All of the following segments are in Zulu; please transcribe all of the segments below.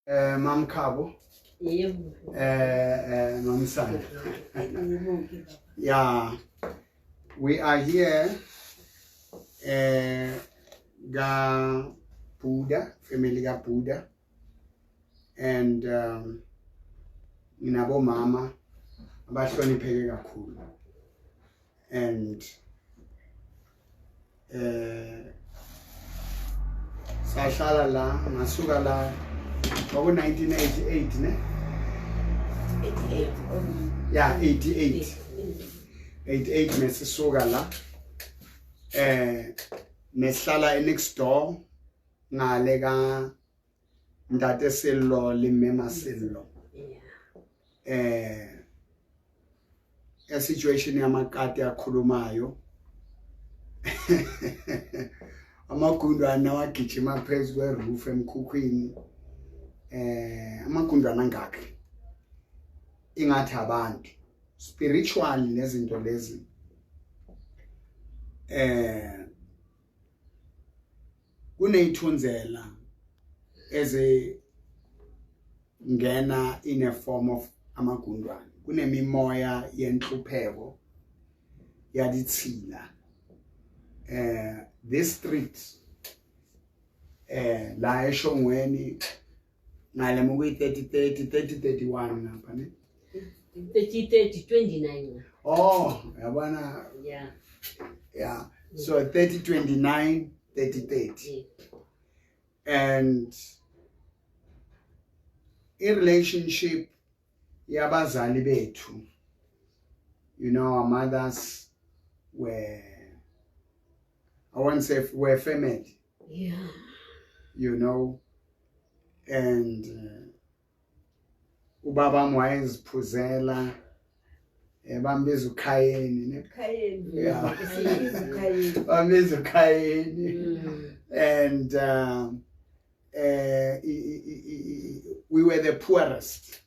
Mamkhabo. Yebo. Mamsana. Yebo ke baba. Yeah. We are here ga Buddha, family ga Buddha, and nginabo mama abahlonipheke kakhulu, and sahlala la, ngasuka la kwaku 1988 ne? 88. Yeah, 88. 88 mesisuka la, nesihlala next door ngale ka Ntate Sello le Mme Masello. A situation yamakati akhulumayo, amagundwane awagijima phezu kweroof emkhukhwini, amagundwane angakhi ingathi abantu spiritual lezinto lezi, kuneyithunzela eze ngena in a form of amagundwane, kunemimoya yenhlupheko yalithila this street, la eShongweni ngale mukuyi 30 30 30 31 ngapha ne. 30 30 29. Oh, yabona. Yeah. Yeah, so 30 29 30 30. And i relationship yabazali bethu, our mothers were, I won't say were family. And ubaba wayeziphuzela, bambiza uKhayeni ne. Khayeni. Yeah. Siyibiza uKhayeni. Bambiza uKhayeni. And we were the poorest.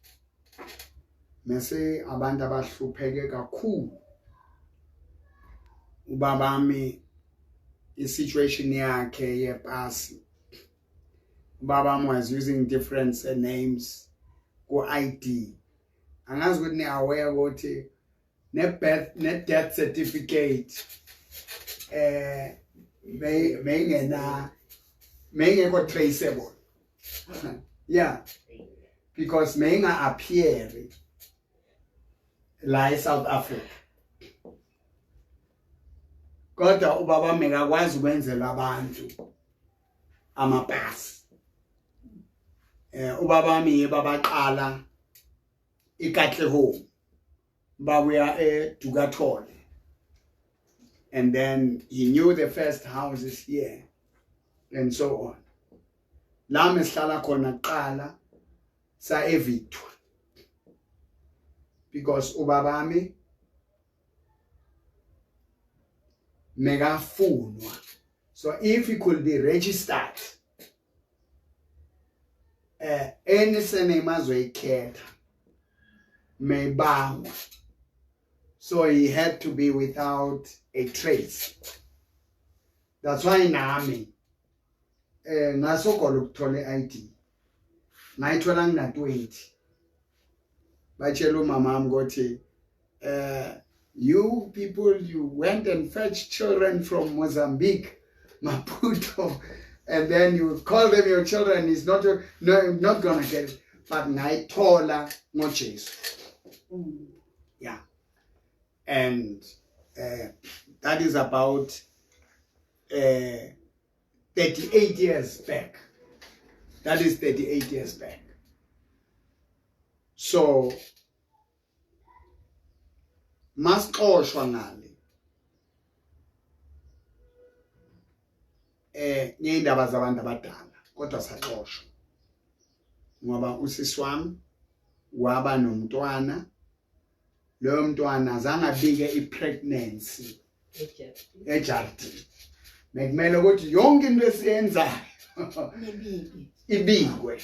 Mese abantu abahlupheke kakhulu. Ubabami i-situation yakhe yepasi, ubabami was using different names ku ID. Angazi ukuthi ni aware ukuthi ne birth ne death certificate mayingena mayingekho traceable, yeah, because mayinga appear la eSouth Africa, kodwa ubaba mekakwazi ukwenzela abantu amapasi. Ubaba mi babaqala iKatlehong, babuya eDukathole, and then he knew the first houses here and so on. La mesihlala khona kuqala sa evictwa because ubabami mekafunwa. So if he could be registered, any surname azoyikhetha mayibangwa, so he had to be without a trace. That's why nami ngasogola ukuthola iID, ngayithola ngina 20. Batshela umama wami ukuthi you people, you went and fetched children from Mozambique, Maputo, and then you call them your children. Is not your, no, I'm not gonna get it. But ngayithola ngoJesu. Yeah, and that is about 38 years back. That is 38 years back. So masixoshwa ngale ngeyindaba zabantu abadala, kodwa saxoshwa ngoba usisi wami waba nomntwana. Loyo mntwana azange abike ipregnancy ejardini. Bekumele ukuthi yonke into esiyenzayo Nibike. Ibikwe.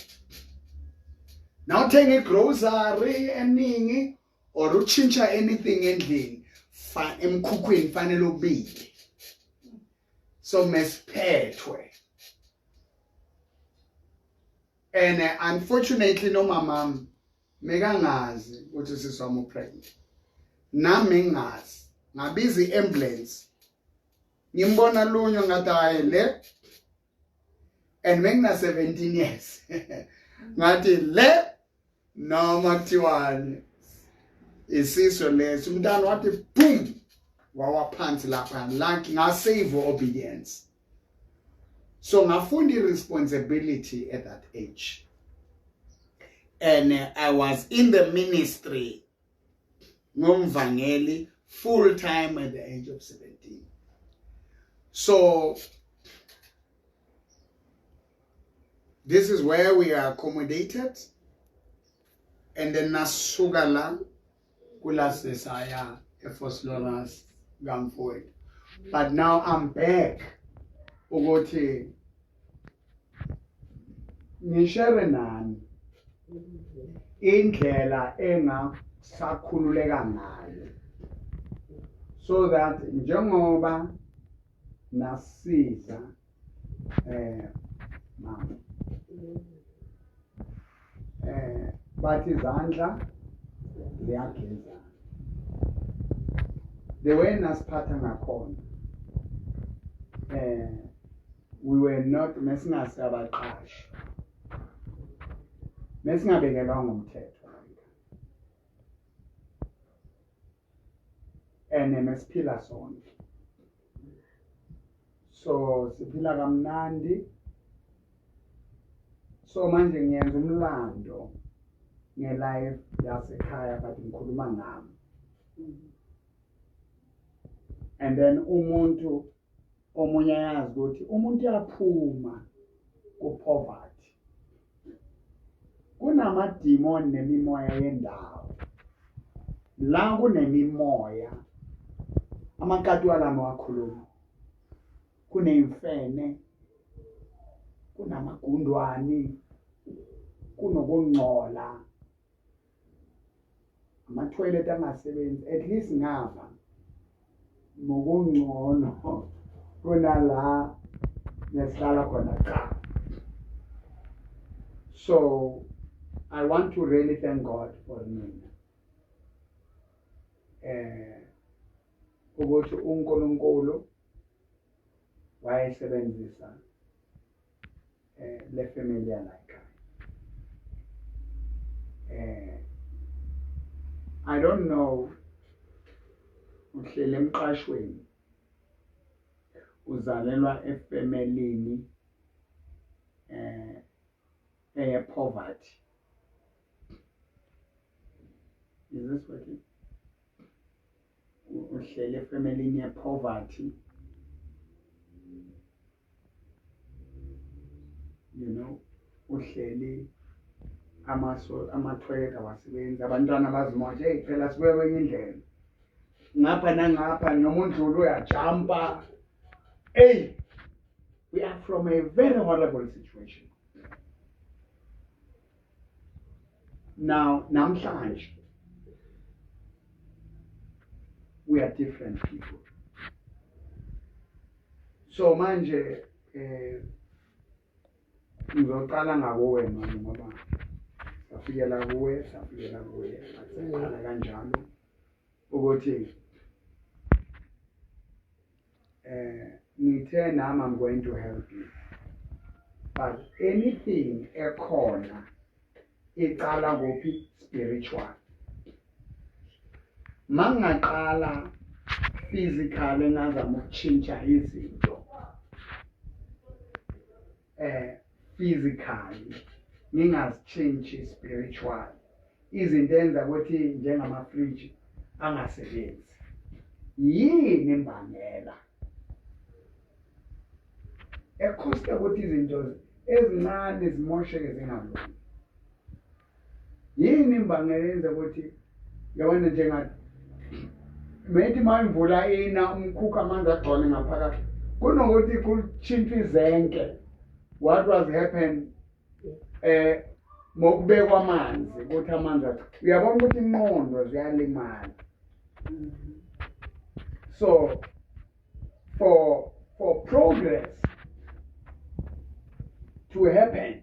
Nawuthenga igrocery eningi or utshintsha anything endlini, emkhukhwini, fanele ubike. So mesiphethwe And unfortunately nomamami mekangazi ukuthi usisi wami upregnant, nami ngingazi. Ngabiza i-ambulance, ngimbona lunyo, ngathi hayi le, and mengina 17 years, ngathi le noma kuthiwani isiso leso. Umntana wathi boom, wawa phansi lapha, like ngasave obedience. So ngafunda i-responsibility at that age, and I was in the ministry ngomvangeli full time at the age of 17. So this is where we are accommodated, and then nasuka la kula sesaya eVosloorus kamfowethu. But now I'm back ukuthi ngishare nani indlela engasakhululeka ngayo, so that njengoba nasiza mama, bathi izandla ziyageza, the way nasiphatha ngakhona, we were not, mesingasabaqashi, mesingabekelwa ngumthetho, and mesiphila sonke, so siphila kamnandi. So manje ngiyenza umlando ngelife yasekhaya, but ngikhuluma ngami, and then umuntu omunye ayazi ukuthi umuntu uyaphuma ku-poverty, kunamadimoni nemimoya yendawo la, kunemimoya, amakati walami wakhuluma, kuneyimfene, kunamagundwane, kunokungcola, ama-toilet angasebenzi. At least ngapha ngokungcono kunala nesihlala khona. Cha, so I want to really thank God for nina, ukuthi uNkulunkulu wayesebenzisa le family yala ekhaya. I don't know, uhlele emqashweni, uzalelwa efemelini eye poverty. Is this working? Uhlele efemelini ye poverty, uhleli amaso ama-toilet awasebenzi, abantwana bazimoshe. Hey, phela sibuye kwenye indlela, ngapha nangapha, noma undlula uyajampa. Hey, we are from a very horrible situation. Now namhlanje we are different people. So manje ngizoqala ngakuwe manje, ngoba safikela kuwe, safikela kuwe, saqala kanjalo ukuthi ngithe nami I'm going to help you, but anything ekhona iqala kuphi? Spiritual. Mangaqala physical, engazama ukutshintsha izinto physically, ngingazitshintshi spiritual, izinto enza ukuthi njengama fridge angasebenzi, yini imbangela ekhosta ukuthi izinto ezincane zimosheke zingalungi? Yini imbangela yenza ukuthi, yabona, njengathi methi uma imvula ina, umkhukhu amanzi agcwale ngaphakathi, kunokuthi kushintshwe izenke, what was happen mokubekwa amanzi ukuthi amanzi, uyabona ukuthi inqondo ziyalimala. So for progress to happen.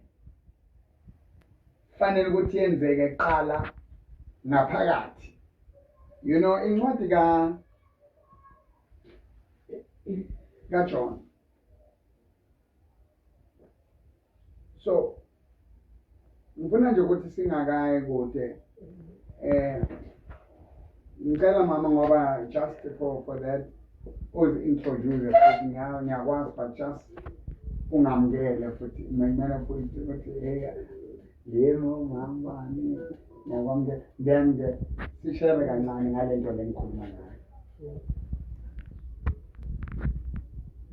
Fanele ukuthi yenzeke kuqala ngaphakathi. Incwadi ka John. So ngifuna nje ukuthi singakayi kude. Ngicela mama, ngoba just for that uzi-introduce futhi, ngiyakwazi, but just ungamukele futhi, kumele futhi ukuthi, hey, yebo mama bani, ngiyakwamukela, then ke sishare kancane ngale nto le ngikhuluma ngayo.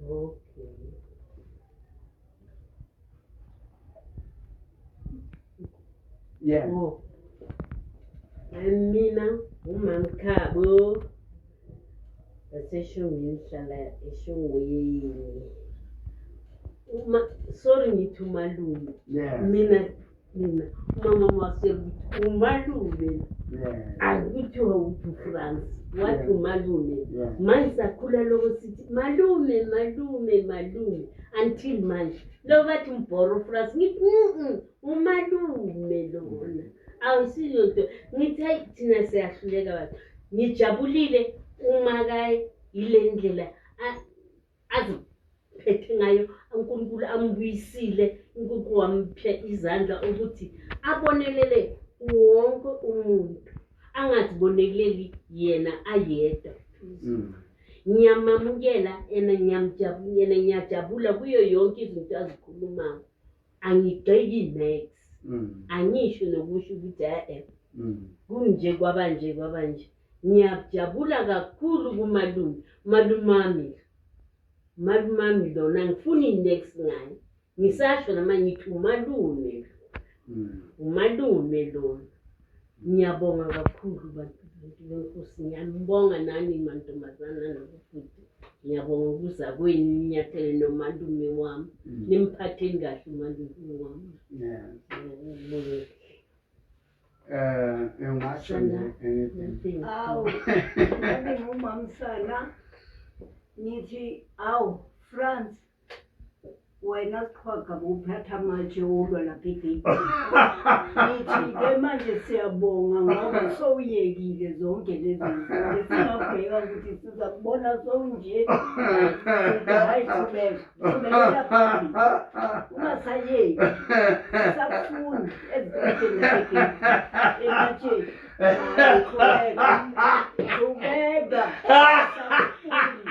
Okay. Yeah. Oh. Mina uMamkhabo waseshongweni, ngihlala eShongweni. Uma, sorry, ngithi umalume. Mina umama wasekuthi umalume. Akuthiwa uthi uFrance, wathi umalume. Manje sakhula loko sithi malume, malume, malume until manje. Lo bathi umbhoro France, ngithi umalume lona. Awusiyo nto. Ngithi hayi, thina siyahluleka bantu. Ngijabulile uma kaye yile ndlela aziphethe ngayo, uNkulunkulu ambuyisile, uNkulunkulu wamphe izandla ukuthi abonelele wonke umuntu, angaziboneleli yena ayedwa. Ngiyamamukela ena, ngiyamjabula, ngiyajabula kuyo yonke izinto azikhulumayo. Angigxeki next. Angisho nokusho ukuthi eh kunje kwabanje kwabanje. Ngiyajabula kakhulu kumalume, malumami. Malumami lona ngifuni next ngaye. Ngisasho nama ngithi umalume. Umalume lona. Ngiyabonga kakhulu bantu benkosi, ngiyambonga nani mantombazana nabobhuti. Ngiyabonga ukuza kwenu ninyathele nomalume wami. Nimphatheni kahle umalume wami. Ngiyabonga. Ungasho nje anything? Awu, ngabe ngumamsana, ngithi awu Frans, wena siqhwaga uphatha amatshe ulwa lapha egeyidini. Ngithi-ke manje siyabonga ngoba sowuyekile zonke lezi zinto. Singabheka ukuthi siza kubona sowunje. Hayi, qhubeka, qhubekela phambili. Ungasayeki. Sisakufuni ezitrateni nasegeyidini. Ematsheni. Hayi, qhubeka. Qhubeka. Sisakufuni.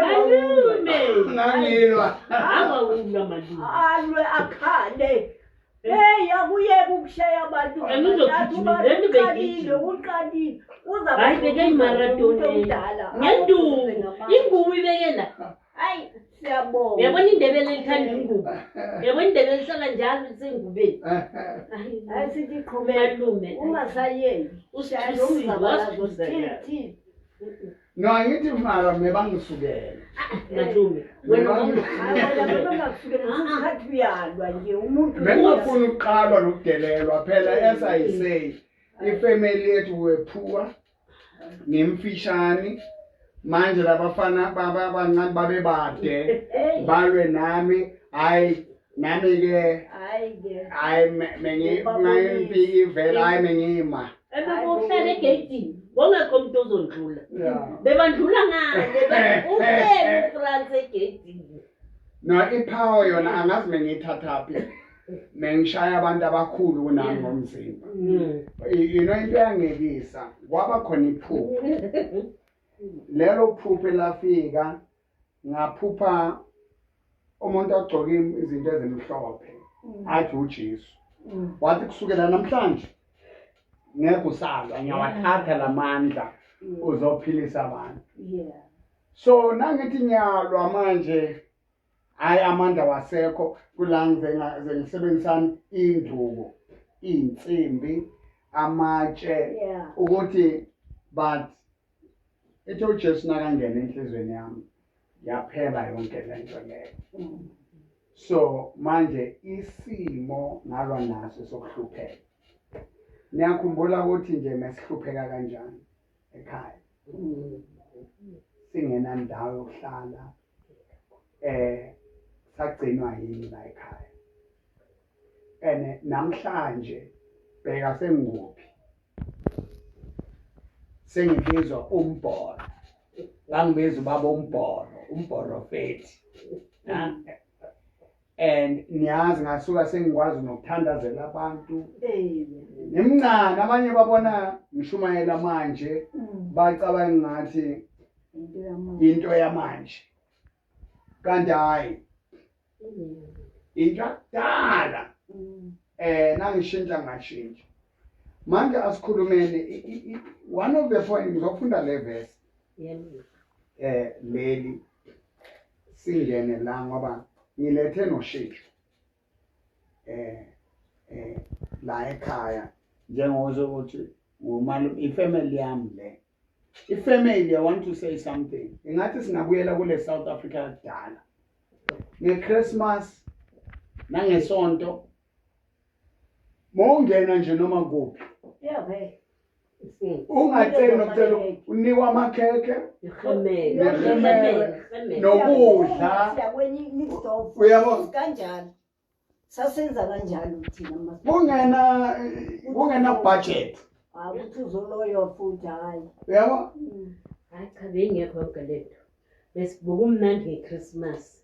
Malume. Ngangilwa. Awawulwa malume. Alwe akhale. Hey, akuyeke ukushaya abantu. And uzogijima, then Uqalile, ubegijima. uqalile. Uza Hayi, beke imarathon. omdala. Ngenduku. Ingubo ibeke la. Hayi, siyabonga. Uyabona iNdebele lithanda ingubo. Uyabona iNdebele lihlala njalo lisengubeni. Hayi, sithi qhubeka. Malume. Ungasayeki. Usithusile, wasithusa. Thi. No, angithi mara mebangisukela. Malume. Wena Hayi, wena bengakusukela isikhathi uyalwa nje umuntu. Bengingafuni ukuqalwa nokudelelwa phela, as I say, ifamily yethu were poor, ngimfishane manje, labafana bancane babebade Hey, balwe nami, hayi nami ke. Hayi ke. Hayi, ngayimpi ivela, hayi, mengima. Ebekuhlala egeyidini. Wongekho umuntu ozondlula. Bebandlula ngale. Uhleli uFrance egeyidini. No, ipower yona angazi mengiyithathaphi, mengishaya abantu abakhulu kunami ngomzimba. Into yangekisa kwaba khona iphupho, lelo phupho elafika, ngaphupha umuntu ogcoke izinto ezimhlophe, athi uJesu, wathi kusukela namhlanje ngeke usalwa, ngiyawathatha lamandla, uzophilisa abantu. So nangithi ngiyalwa manje, hayi, amandla wasekho kula, ngisebenzisana induku, iy'nsimbi, amatshe, ukuthi, but ithi uJesu nakangena enhliziyweni yami, yaphela yonke lento leyo. So manje isimo ngalwa naso sokuhlupheka, niyakhumbula ukuthi nje mesihlupheka kanjani ekhaya, singenandawo yokuhlala, sagcinwa yini la ekhaya, and namhlanje Bheka sengikuphi, sengibizwa umbhoro, ngangibiza ubaba umbhoro, umborofethi. And niyazi ngasuka sengikwazi nokuthandazela abantu nemncane, abanye babona ngishumayela manje bacabanga ngathi into yamanje, kanti hayi, into yakudala. Nangishintsha ngashintsha. Manje asikhulumeni one of the point, ngizofunda le verse leli singene la ngoba ngilethe noshintsho la ekhaya, njengoba ukuthi ngumalume, ifamily yami le, ifamily. I want to say something. Ingathi singabuyela kule South Africa yakudala, ngeChristmas nangesonto mawungena nje noma kuphi, ungaceli nokucela, unikwa amakhekhe Ihemere. Nehemere. Nokudla. Uyabo? Kanjalo sasenza kanjalo thina. Kungena budget. Ukuthi uzoloywa futhi, hayi. Uyabo? Hayi cha, beyingekho yonke lento, besibukumnandi ngeChristmas.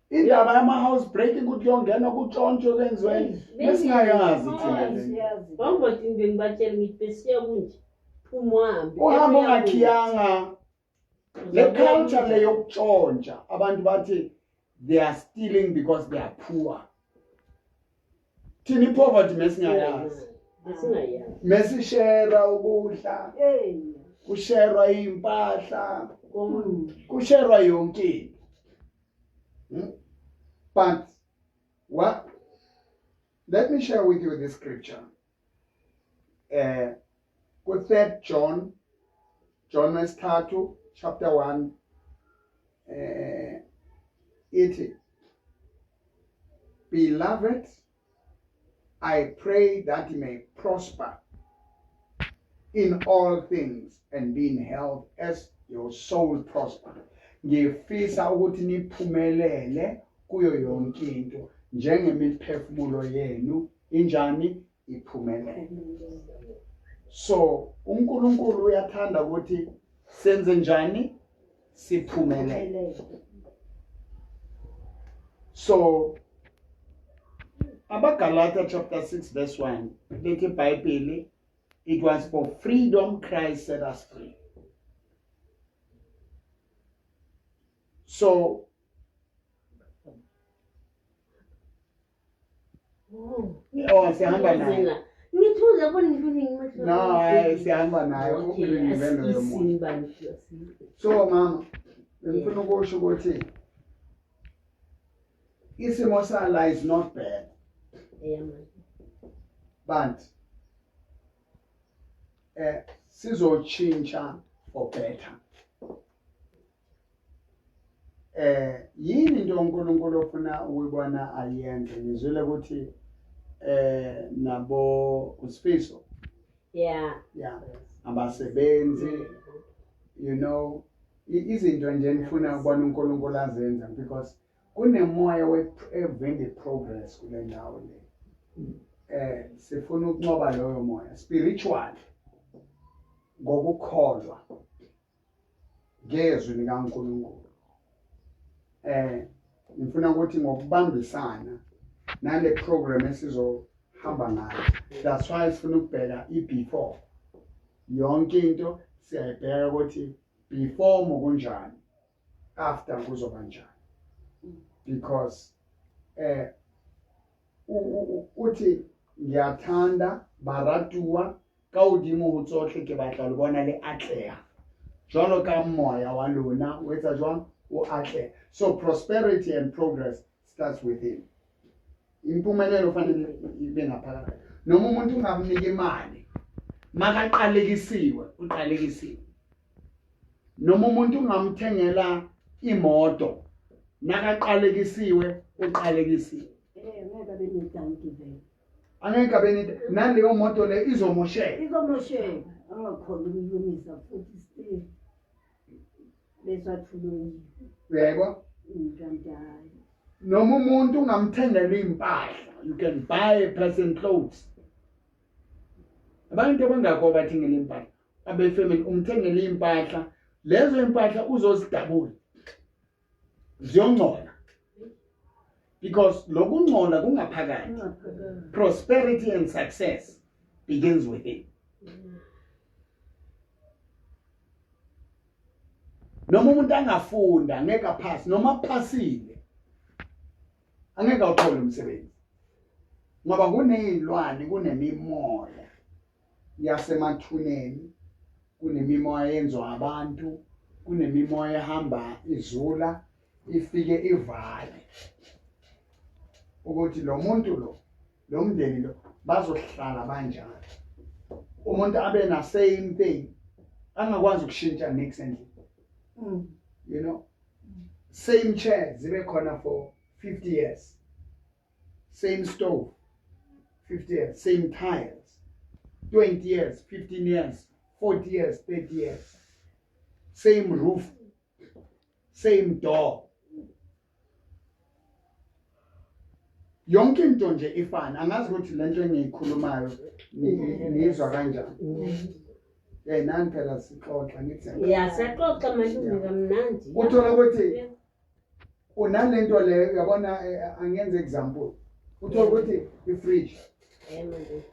Indaba yama-house breaking, ukuthi kuyongena kutshontshwe kwenziweni, besingayazi thina le. Siyazi. Wangiboti nje, ngibatshela ngithi besiya kunje, phuma uhambe. Uhambe ungakhiyanga. Le culture le yokutshontsha, abantu bathi they are stealing because they are poor. Thina i-poverty mesingayazi. Besingayazi. Mesishera ukudla, kusherwa iy'mpahla, kusherwa yonke into. But what, let me share with you this scripture, ku third John, John wesithathu chapter 1, ithi, "Beloved, I pray that you may prosper in all things and be in health as your soul prosper." Ngifisa ukuthi niphumelele kuyo yonke into njengemiphefumulo yenu injani, iphumelele. So uNkulunkulu uyathanda ukuthi senze njani? Siphumelele. So abaGalata chapter 6 verse 1 lithi iBhayibheli, "It was for freedom Christ set us free." So oh, siyahamba naye. Ngithuza bona ngifuna. No, hayi, siyahamba naye, ukulungile loyo muntu. So mama, ngifuna ukusho ukuthi isimo sala is not bad, but sizotshintsha for better. Yini into uNkulunkulu ofuna ukuyibona ayenze? Ngizwile ukuthi nabo uSifiso yeah, abasebenzi, izinto nje nifuna ukubona uNkulunkulu azenza, because kunemoya we progress kule ndawo le. Sifuna ukunqoba loyo moya spiritual ngokukholwa ngezwi likaNkulunkulu. Ngifuna ukuthi ngokubambisana nale program esizohamba ngayo, that's why sifuna ukubheka i-before. Yonke into siyayibheka ukuthi before mokunjani, after kuzoba njani, because uthi ngiyathanda baratuwa ka hodimo ho tsohle, ke batla le bona le atleha jwalo ka moya wa lona o etsa jwang, o atleha. So prosperity and progress starts within. Impumelelo fanele ibe ngaphakathi. Noma umuntu ungamnika imali, makaqalekisiwe uqalekisiwe. Noma umuntu ungamthengela imoto, nakaqalekisiwe uqalekisiwe. Ngeke abe netanki vele. Angeke abe naleyo moto le, izomosheka. Izomosheka, angakhona ukuyilungisa futhi still bese athuloyiwe. Uyayibona? Kanti hayi. Noma umuntu ungamthengela impahla, you can buy a person clothes. Abantu abangakho abathengela impahla abefamily, umthengele impahla, lezo impahla uzozidabula ziyongcola, because lokungcola kungaphakathi. Prosperity and success begins within. Noma umuntu angafunda angeke aphase, noma aphasile angeke awuthole umsebenzi, ngoba kuney'lwane, kunemimoya yasemathuneni, kunemimoya yenziwa abantu, kunemimoya ehamba izula ifike ivale ukuthi lo muntu lo, lo mndeni lo bazohlala banjani. Umuntu abe na same thing, angakwazi ukushintsha nix endlini. Same chair zibe khona for 50 years, same stove 50 years, same tiles 20 years, 15 years, 40 years, 30 years, same roof, same door, yonke into nje ifana. Angazi ukuthi lento engiyikhulumayo niyizwa kanjani. Nani phela sixoxa ngithi. Ya, siyaxoxa malume, kamnandi. Uthola ukuthi unalento le, uyabona, angenze example, uthola ukuthi i-fridge Malume.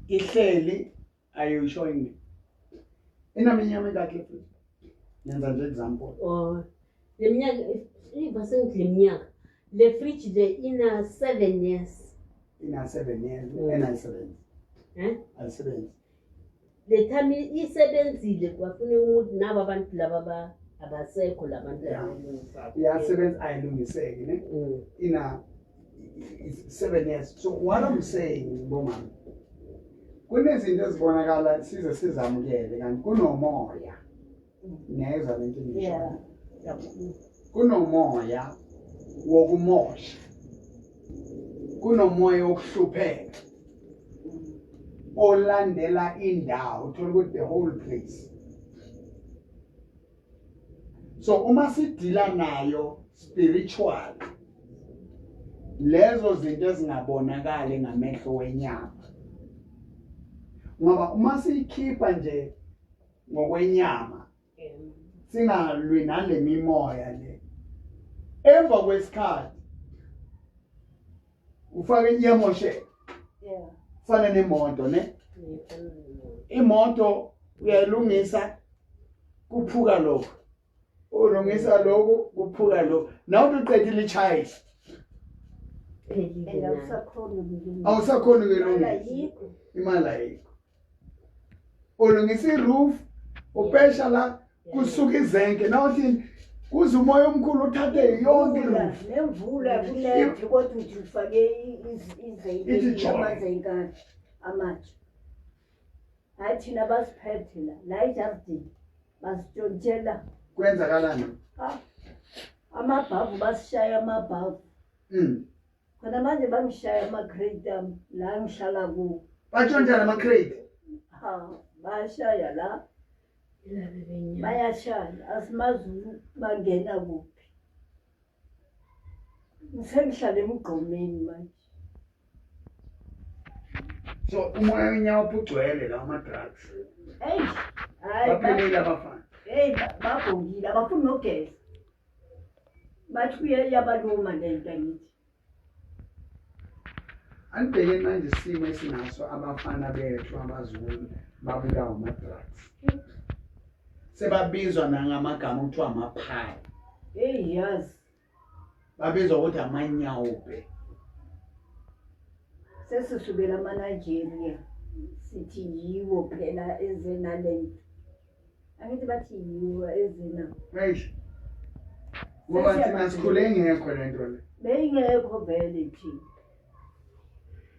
ihleli. Are you showing me? Inaminyaka emingaki le fridge? Ngenza nje example. Oh, le minyaka iba sengithi le minyaka le fridge le ina 7 years. Ina 7 years enayisebenzi? Eh? Ayisebenzi. Le time isebenzile, kwafuneka ukuthi nabo abantu laba abasekho labantu abalungisa. Iyasebenza, ayilungiseki ne? Ina 7 years. So what I'm saying, bomama, kunezinto ezibonakala size sizamukele, kanti kunomoya. Niyayizwa lento engisho? Yeah. Kunomoya wokumosha, kunomoya wokuhlupheka olandela indawo, uthola ukuthi the whole place. So uma sidila nayo spiritual, lezo zinto ezingabonakali ngamehlo wenyama, ngoba uma siyikhipha nje ngokwenyama singalwi nale mimoya le, emva kwesikhathi ufake iyamosheka. Fana nemoto ne, imoto uyayilungisa, kuphuka lokho, ulungisa lokhu, kuphuka lokhu, nawe uqedile ichayisa. Phelile And nayo. awusakhoni ukulungisa. Awusakhoni ukuyilungisa. Ayikho. Imali ayikho. Ulungisa i-roof, upesha la, kusuka izenke, nawuthini, kuze umoya omkhulu uthathe yonke i-roof. Nemvula kunethe, kodwa uthi ufake Ithi joy. amazenkani amatsha. Hayi, thina basiphethe la la ejardini, basitshontshela. Kwenzakalani? Ah, amabhavu, basishaya amabhavu. Khona manje bangishaya ama-crate ami la ngihlala kuwo. Batshontshana ama-crate? Ha, bayashaya la. Ilabe benyama. Bayashaya, asimazi ukuthi bangena kuphi. Ngisengihlala emgqomeni manje. So umoya wenyawo ugcwele la, ama-drugs. Eyi, hayi. Baphelile abafana. Heyi, babhongile, abafuni nokugeza, bathi kuyabaluma le nto angithi. Anibhekeni manje isimo esinaso, abafana bethu abazulu babulawa ama-drugs, sebabizwa nangamagama okuthiwa amaphayi. Heyi, yazi. Babizwa ukuthi amanyawupe. Sesisukela amaNigeria, sithi yiwo phela ezenale nto, angithi bathi yiwo ezena. Eish, ngoba thina sikhule ingekho le nto le. Beyingekho vele thina.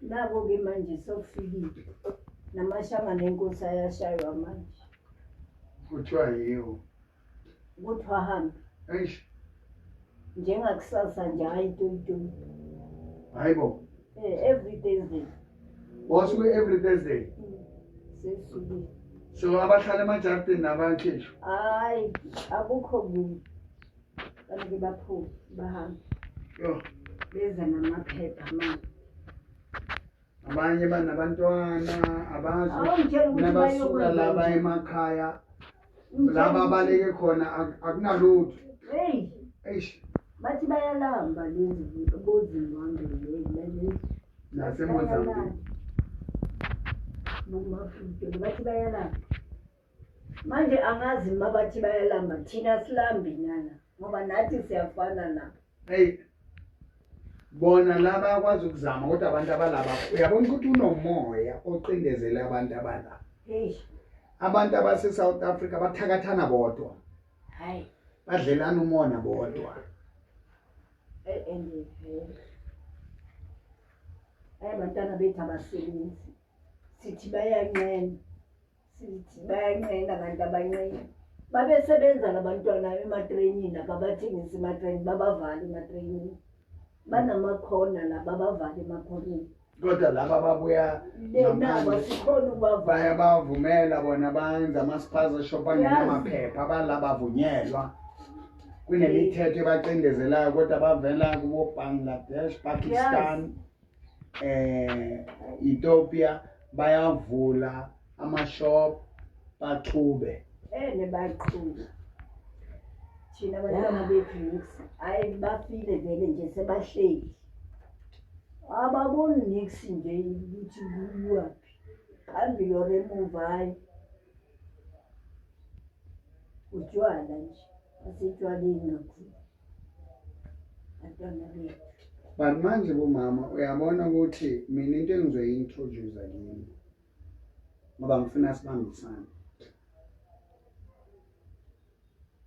Nako-ke manje sokufikile namashanga nenkosi ayashaywa manje. Kuthiwa yiwo. Kuthiwa hambe. Eish. Njengakusasa nje, hayi, toyi toyi. Hayi bo. Every Thursday. Wasuke every Thursday? Sesukile. So abahlala emajardini nabakhishwa? Hayi, akukho kubi, banike baphume bahambe. Yo. Beza namaphepha manje. Abanye banabantwana abazi Awungitshela ukuthi nabasuka bayokwenza laba njani. emakhaya Ngitshela laba ukuthi- abaleke khona akunalutho. Hey, Eish, bathi bayalamba lezi boZimbabwe lezi. naseMozambique. BoMaputo bathi bayalamba. Manje angazi uma bathi bayalamba, thina silambi nana ngoba nathi siyafana nabo. Hey, bona laba bayakwazi ukuzama, kodwa abantu abalaba uyabona ukuthi unomoya oqindezele abantu abalaba. Hey, Abantu abase-South Africa bathakathana bodwa, Hayi. badlelana umona bodwa. And hayi, abantwana bethu abasebenzi. Sithi bayanqena. Sithi bayanqena kanti abanqeni. Babesebenza labantwana ematreyinini lapha, bathengisa ematreyini, babavala ematreyinini. Banamakhona la, babavala emakhoneni. Kodwa laba babuya Lena ngaphandle, asikhona ukubavala. bayabavumela bona, bayenza ama-spaza shop angenamaphepha, abala bavunyelwa, kunemithetho ebacindezelayo, kodwa bavela kubo Bangladesh, Pakistan, Ethiopia, bayavula ama-shop baxube. Ene bayaqhuba. Thina abantwana bethu nix. Hayi, bafile vele nje, sebahleli. Ababoni nix nje ukuthi kuwaphi. Phambili or emuva, hayi. Utshwala nje. Asetshwaleni kakhulu. Abantwana bethu. But manje bomama, uyabona ukuthi mina into engizoyi-introduce kini, ngoba ngifuna sibambisane,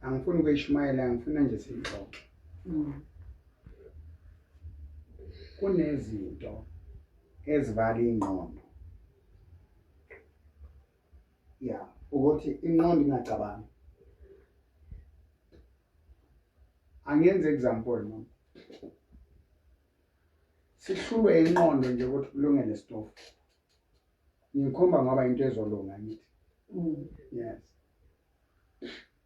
angifuni ukuyishumayela, ngifuna nje siyixoxe. Kunezinto ezivala ingqondo, ya, ukuthi ingqondo ingacabangi. Angenze example, mama, sihlulwe ingqondo nje ukuthi kulungele sitofu. Ngikhomba ngoba into ezolunga ngithi. Yes,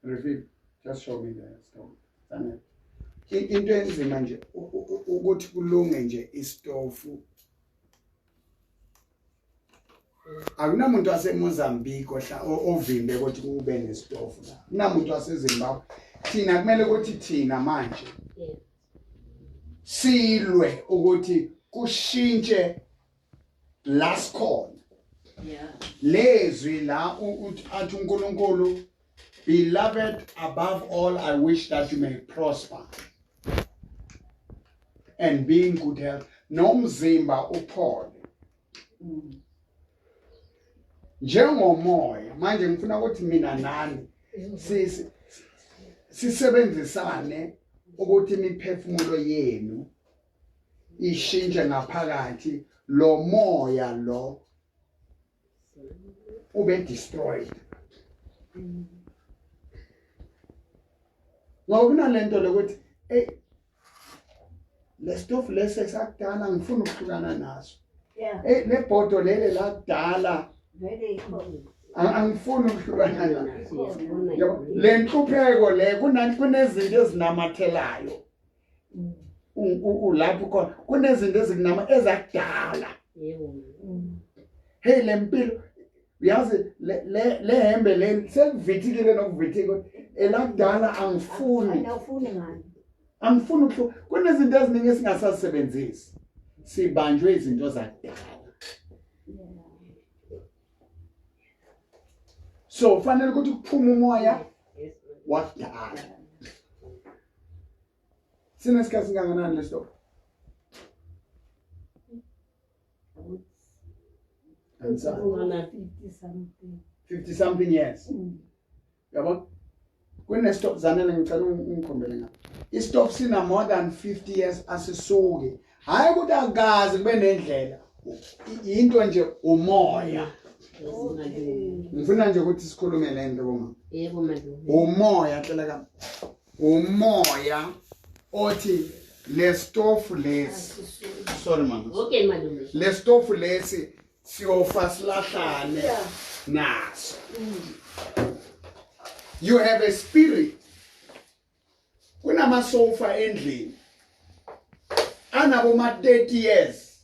Repeat, just show me the stove. Sanele. Into enzima nje ukuthi kulunge nje isitofu, akunamuntu waseMozambique ovimbe ukuthi kube nesitofu la, kunamuntu waseZimbabwe. Thina kumele ukuthi thina manje silwe ukuthi kushintshe la sikhona. Lezwi la athi uNkulunkulu, "Beloved, above all I wish that you may prosper and be in good health," nomzimba uphole njengomoya. Manje ngifuna ukuthi mina nani sisebenzisane ukuthi imiphefumulo yenu ishintshe ngaphakathi, lo moya lo ube destroyed, ngoba kunalento lokuthi, hey, le stove lesi esakudala ngifuna ukuhlukana naso. Hey, le bhodo lele lakudala. Vele ikhona. Angifuni ukuhlukana naso. Siyabona. Yabo, le nhlupheko le kunezinto ezinamathelayo. Ulapho khona kunezinto ezikunama ezakudala. Yebo. Hey, le mpilo, uyazi, le hembe le selivithikile nokuvithika, elakudala, angifuni. Awufuni ngani? Angifuni kunezinto eziningi esingasazisebenzisi, sibanjwe izinto zakudala. So fanele ukuthi kuphume umoya wakudala. Sinesikhathi singakanani lesto? Angisazi. 50 something. 50 something years. Yabo, kunestop, Zanele, ngicela ungikhombele ngapha istop, sina more than 50 years, asisuki. Hayi ukuthi akazi kube nendlela, into nje umoya. Yes, malume. Ngifuna nje ukuthi sikhulume le nto, bomama. Yebo, malume. Umoya, hlela ka umoya othi le stofu lesi, sorry mama. Okay, malume. Le stofu lesi siyofa silahlane naso. You have a spirit. Kunamasofa endlini anabo ma 30 years.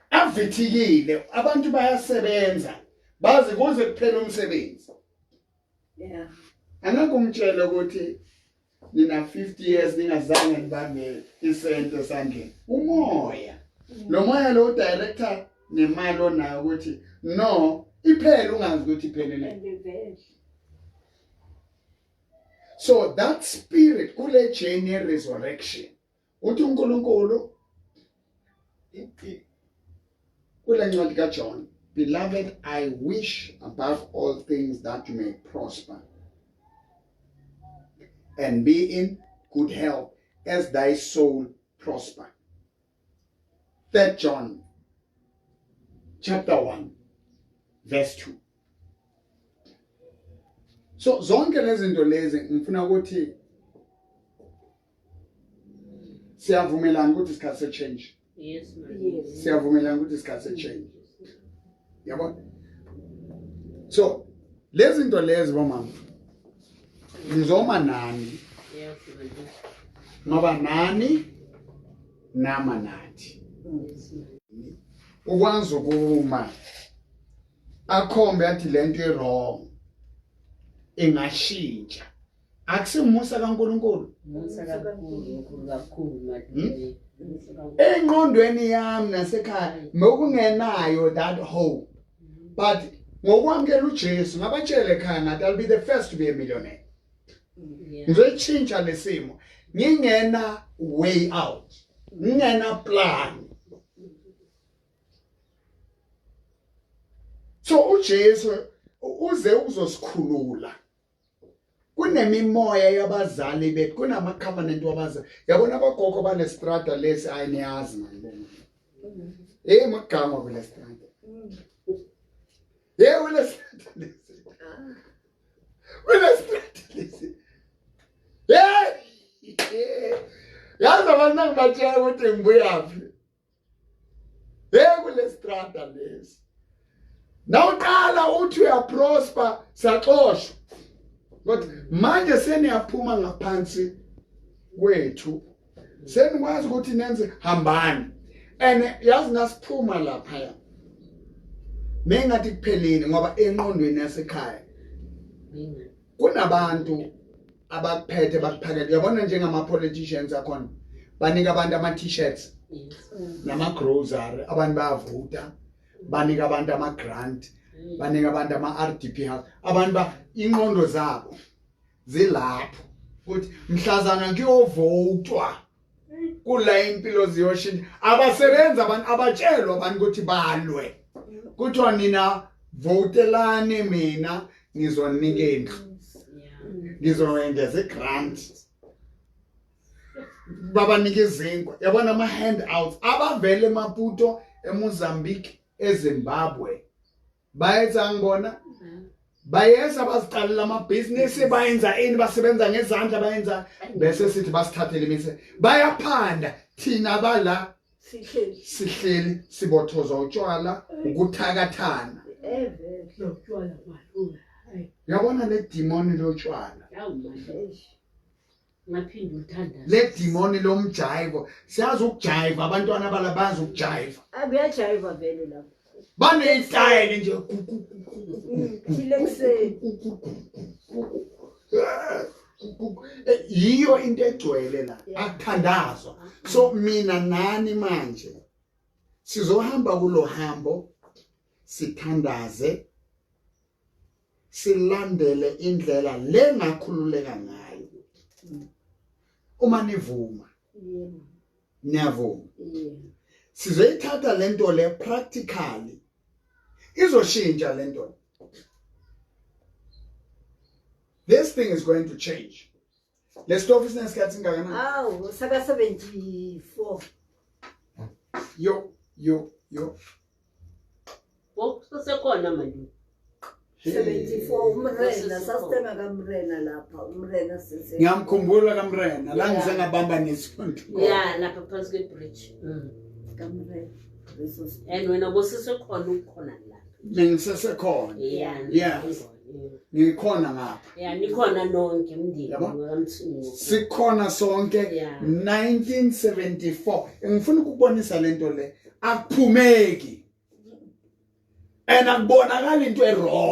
Avithikile, abantu bayasebenza baze kuze kuphele umsebenzi. Angeke ungitshele ukuthi nina 50 years ningazange nibambe isento esandleni. Umoya lo moya lo director nemali onayo ukuthi no iphele, ungazi ukuthi iphelele. And vele. So that spirit kule journey ye resurrection, uthi uNkulunkulu kule ncwadi kaJohn, "Beloved, I wish above all things that you may prosper and be in good health as thy soul prosper." 3 John chapter 1 verse 2. So zonke lezi zinto lezi, ngifuna ukuthi siyavumelana ukuthi isikhathi se change. Yes, man. Yes. Siyavumelana ukuthi isikhathi se change, yabo. So lezi zinto lezi, bomama, ngizoma nani Yes, man. ngoba nani nama nathi. Yes, man. Ukwazi ukuma akhombe athi lento i-wrong, ingashintsha, akusimusa kaNkuluNkulu. Musa kakhulu, mkhulu kakhulu, malume. Musa kakhulu. Engqondweni yami nasekhaya ngokungenayo that hope, but ngokwamukela uJesu, ngabatshela ekhaya ngathi, "I'll be the first to be a millionaire." Ngizoyitshintsha lesimo ngingena way out, ngingena plan. So uJesu uze ukuzosikhulula. Kunemimoya yabazali bethu, kunama covenant wabazali, yabona, abagogo balestrada lesi. Ayiniyazi manje, hey, magama kulestrada, hey, kulestrada lesi, kulestrada lesi, hey, yazi abantu nangibatshela ukuthi ngibuyaphi. Hey, kulestrada lesi, nawuqala uthi uyaprosper, siyaxoshwa. Kodwa manje seniyaphuma ngaphansi kwethu, senikwazi ukuthi nenze, hambani. And yazi, nasiphuma lapha mengathi kuphelile, ngoba enqondweni yasekhaya kunabantu abakuphethe, bakuphakele, uyabona, njengama politicians akhona, banika abantu ama t-shirts nama grocery, abantu bayavota, banika abantu ama grant, banika abantu ama RDP house. Abantu ba inqondo zabo zilapho ukuthi mhlazana kuyovotwa kula impilo ziyoshintsha. Abasebenzi abantu, abatshelwa abantu ukuthi balwe, kuthiwa nina votelani mina, ngizonika indlu, ngizoyengeza igrant, babanika izinkwa, yabona, ama handouts. Abavele eMaputo, eMozambique, eZimbabwe, bayetha ngibona bayeza, baziqalela amabhizinisi, bayenza ini, basebenza ngezandla, bayenza, bese sithi basithathele imise, bayaphanda. Thina bala Sihleli. Sihleli sibothozwa utshwala, ukuthakathana. Evele. Lotshwala, malume, hayi. Uyabona le demoni lotshwala, Yawu malume, ngaphinde uthandaze. Le demoni lomjayivo, siyazi ukujayiva, abantwana bala bazi ukujayiva. Akuyajayiva vele lapho. Baneyitayeli nje. Thile ekuseni. Yiyo into egcwele la, akuthandazwa. So mina nani manje sizohamba kulo hambo, sithandaze, silandele indlela lengakhululeka ngayo, uma nivuma. Yebo. Niyavuma? Yebo. Sizoyithatha lento le practically, izoshintsha lento. This thing is going to change. Le stofu sinesikhathi singakanani? Awu, saka 74. Yo yo yo! Ngokusesekhona, malume. 74, umrena, sasithenga kamrena lapha, umrena sese. Ngiyamkhumbula kamrena la, ngize ngabamba nesonto. Ya, lapha phansi kwe-bridge. Kamrena. Leso And wena bosisekhona, ukhona lapha. Bengisesekhona. Ya. Ngikhona ngapha. Ya, nikhona nonke umndeni Yabo? kaMthungu. Sikhona sonke. 1974, ngifuna ukubonisa lento le, akuphumeki and akubonakala into e-wrong.